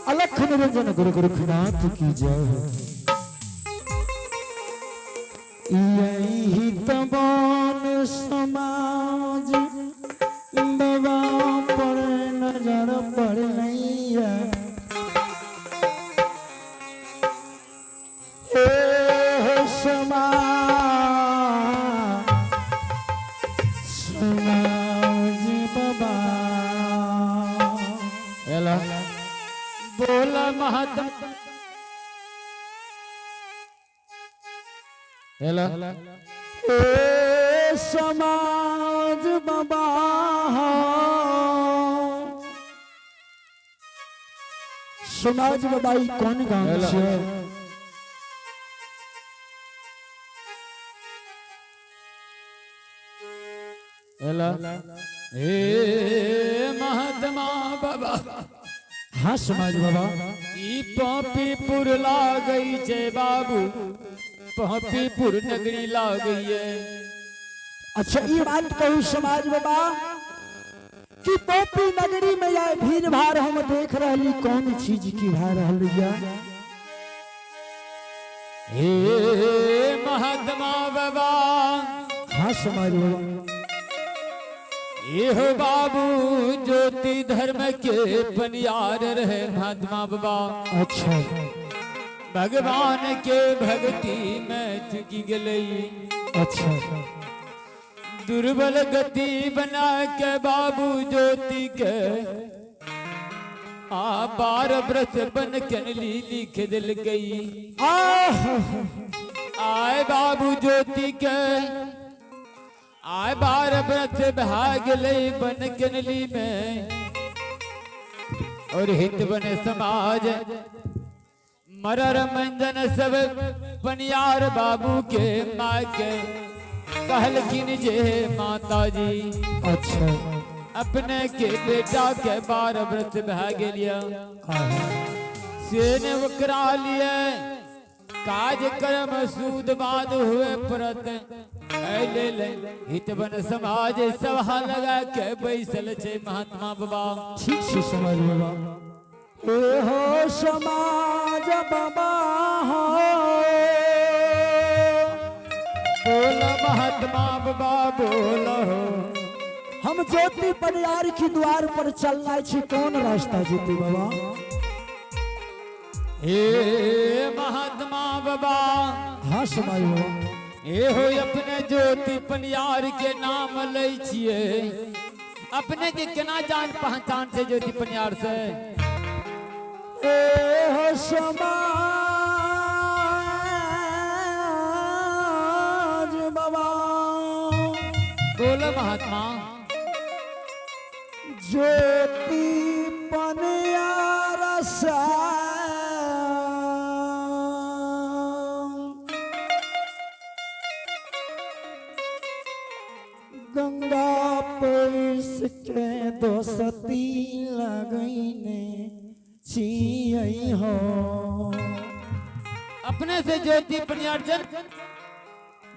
अलख निरंजन गुरु गोरखनाथ की जय हो। यही तबान समाज बाबा पर नजर पड़ नैया। ए समाज बाबा हेलो बोला महात्मा। हेलो ए समाज बाबा, समाज बाबा ई कोन गाम हेलो। छै? हेलो हे महात्मा बाबा। हाँ समाज बाबा। ई पपीपुर लागई छे बाबू, पपीपुर नगरी लागई है। अच्छा ये बात कहू समाज बाबा कि पोपी नगरी में यह भीड़ भाड़ हम देख रहली, कौन चीज की भा रहल या? हे महात्मा बाबा। हाँ समाज बाबा। एहो बाबू ज्योति धर्म के पनियार रहे महात्मा बाबा। अच्छा। भगवान के भक्ति में चुकी गई। अच्छा। दुर्बल गति बना के बाबू ज्योति के आ बार व्रत बन कनली लिख दिल गई। आह आए बाबू ज्योति के आए बार व्रत भाग ले बन कनली में और हित बन समाज मरर मंजन सब पनियार बाबू के माँ के कहलखिन जे माता जी। अच्छा। अपने के बेटा के बार व्रत भाग लिया। आह से ने ओकरा लिए काज कर्म सूद बाद हुए परत ऐ ले हित बन समाज सभा लगा के बैसल छे महात्मा बाबा। ठीक छै समाज बाबा। ए हो समाज बाबा हो। बोल महात्मा बाबा बोल हो। हम ज्योति परियार की द्वार पर चलना छी, कौन रास्ता ज्योति बाबा? हे महात्मा बाबा। हाँ समाज बाबा। ए हो अपने ज्योति पनियार के नाम लै छिए, अपने के केना जान पहचान से ज्योति पनियार से? ए हो समाज बाबा। बोलो महात्मा। ज्योति पनियार गंगा पैस के दोस्ती लगैने छियै हो। अपने से ज्योति पनियार्जन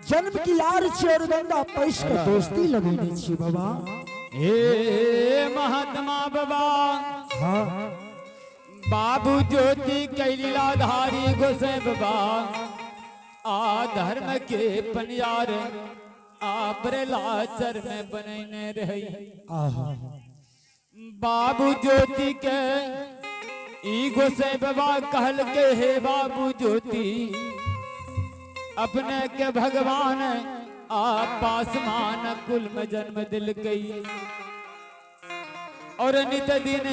जन्म की यार छी और गंगा पैस के दोस्ती लगैने छी बाबा। हे महात्मा बाबा। हाँ। बाबू ज्योति कैलाधारी गोसाई बाबा आ धर्म के पनियार आ बरेलाचर में बनैने रही। आहा। बाबू ज्योति के ई गोसाई बाबा कहल के हे बाबू ज्योति अपने के भगवान आ पासमान कुल में जन्म दिल गई और नित दिन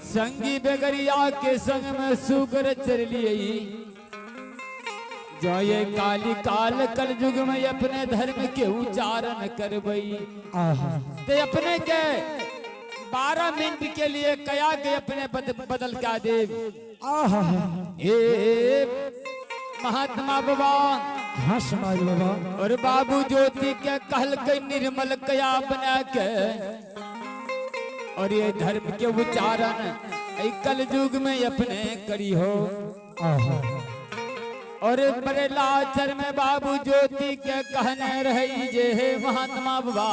संगी बेगरिया के संग में सुगर चल लिए। जो ये काली काल कल युग में अपने धर्म के उच्चारण करबई। आहा। ते अपने के 12 मिनट के लिए कया के अपने बदल का देव। आहा। ए महात्मा बाबा। हाँ समाज बाबा। और बाबू ज्योति के कहल के निर्मल कया बना के और ये धर्म के उच्चारण कल युग में अपने करी हो। आहा। और बरेलाचर में बाबू ज्योति के कहने रही जे हे महात्मा बाबा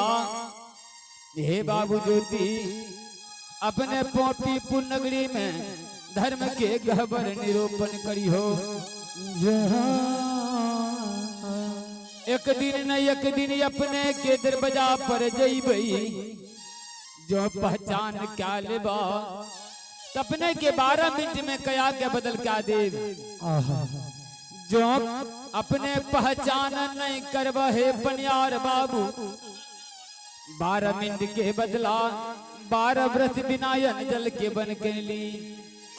हे बाबू ज्योति अपने पोपी पुनगरी में धर्म के गहबर निरूपण करी हो। एक दिन न एक दिन अपने के दरवाजा पर जइबई जो पहचान क्या लेबा अपने के 12 मिनट में कया के बदल क्या देव। आहा। जो अपने पहचान नहीं करब हे पनियार बाबू 12 मिनट के बदला 12 वर्ष बिना जल के बन के ली।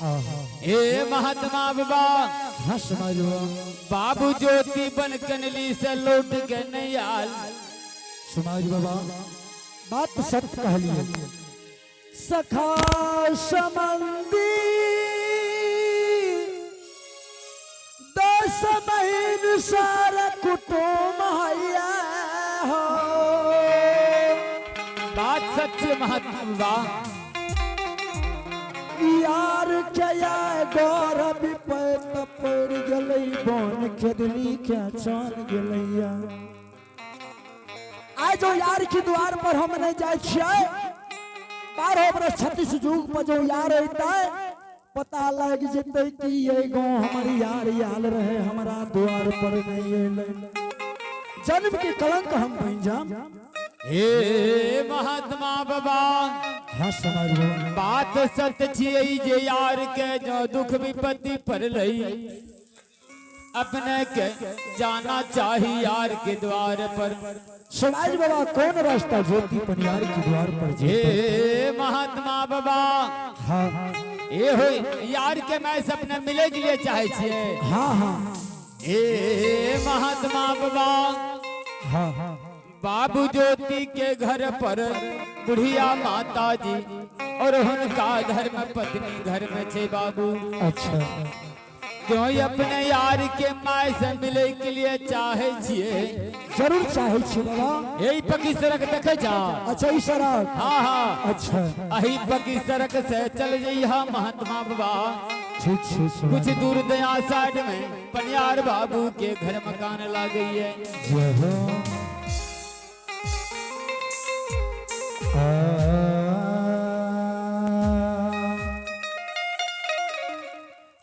आहा। हे महात्मा बाबा। हाँ समाज बाबा। बाबू ज्योति बन कनली से लौट के नहीं आल। समाज बाबा बात सत्य कहलिए। सखा समंदी 10 महीन सारा कुटुम हैया हो। बात सच्चे महात्मा बाबा। यार क्या गौरव विपत पड़ गई बन खेदली के चल गलैया। आज जो यार के द्वार पर हम नहीं जाए छियै 12 बरस 36 जुग पर जो यार अइतै पता लग जतै कि ये गांव हमर यार याल रहे हमरा द्वार पर नहीं एलै। जन्म के कलंक हम बन जाम। हे महात्मा बाबा। हाँ समाज बाबा। बात सत्य छियै जे यार के जो दुख विपत्ति पर लई अपने के जाना चाही यार के द्वार पर। समाज बाबा कौन रास्ता ज्योति पनियार के द्वार पर हे जेतै? महात्मा बाबा। हाँ। ए हो यार के मैं सपने मिले के लिए चाहे छियै। हाँ हाँ। हे महात्मा बाबा। हाँ हाँ। बाबू ज्योति के घर पर बुढ़िया माता जी और उनका धर्म पत्नी घर में छे बाबू। अच्छा। जो अपने यार के my से मिले के लिए चाहे छिए। जरूर चाहे छिए बाबा। यही पक्की सड़क देखे जा। अच्छा ई सड़क। हाँ हाँ। अच्छा। अही पक्की सड़क से चल जइहा महात्मा बाबा। ठीक छै, सुना। कुछ दूर दया साइड में पनियार बाबू के घर मकान लागे है। जय हो। आ,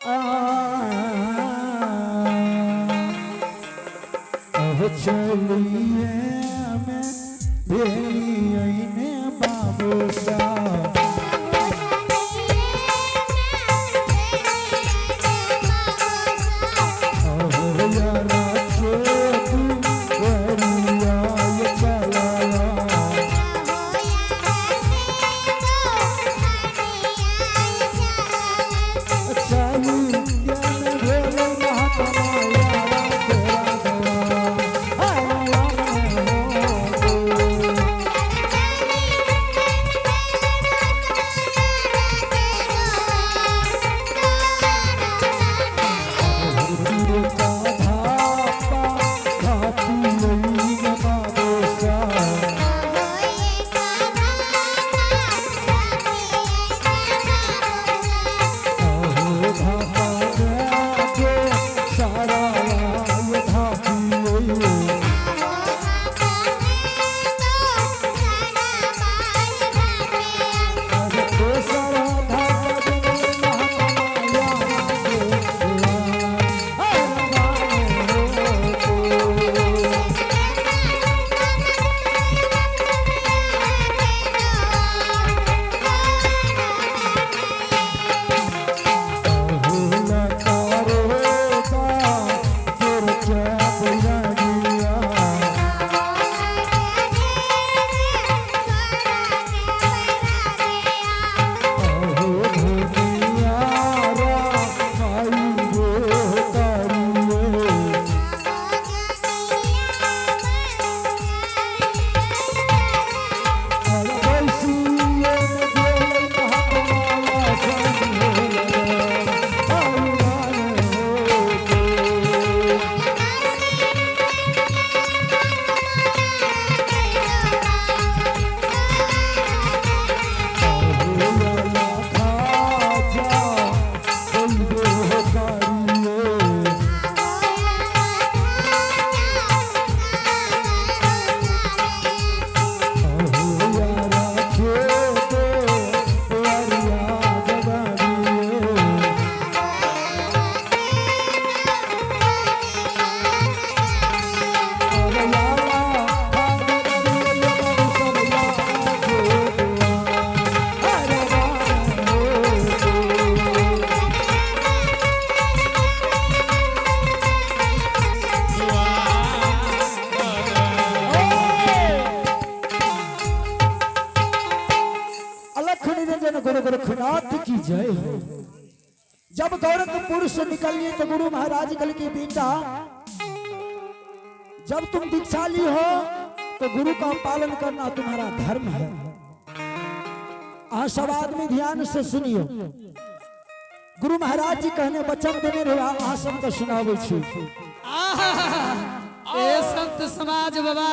आ, अब चलिए मैं भेलिए बाबू सा। Oh, गुरु गोरखनाथ की जय हो। जब गोरखपुर से निकलिए तो गुरु महाराज कल की बेटा, जब तुम दीक्षा ली हो तो गुरु का पालन करना तुम्हारा धर्म है। आ सब आदमी ध्यान से सुनियो। गुरु महाराज जी कहने वचन देने रहे, अहाँ सबके सुनाबै छी। आहा, ए संत समाज बाबा,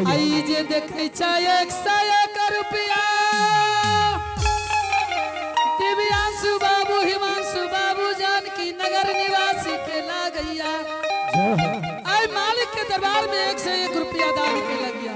आई जे देखै छै 101 रुपया, दिव्यांशु बाबू, हिमांशु बाबू, जानकी नगर निवासी के लागैया। जय हो। आई मालिक के दरबार में 101 रुपया दान के लगिया।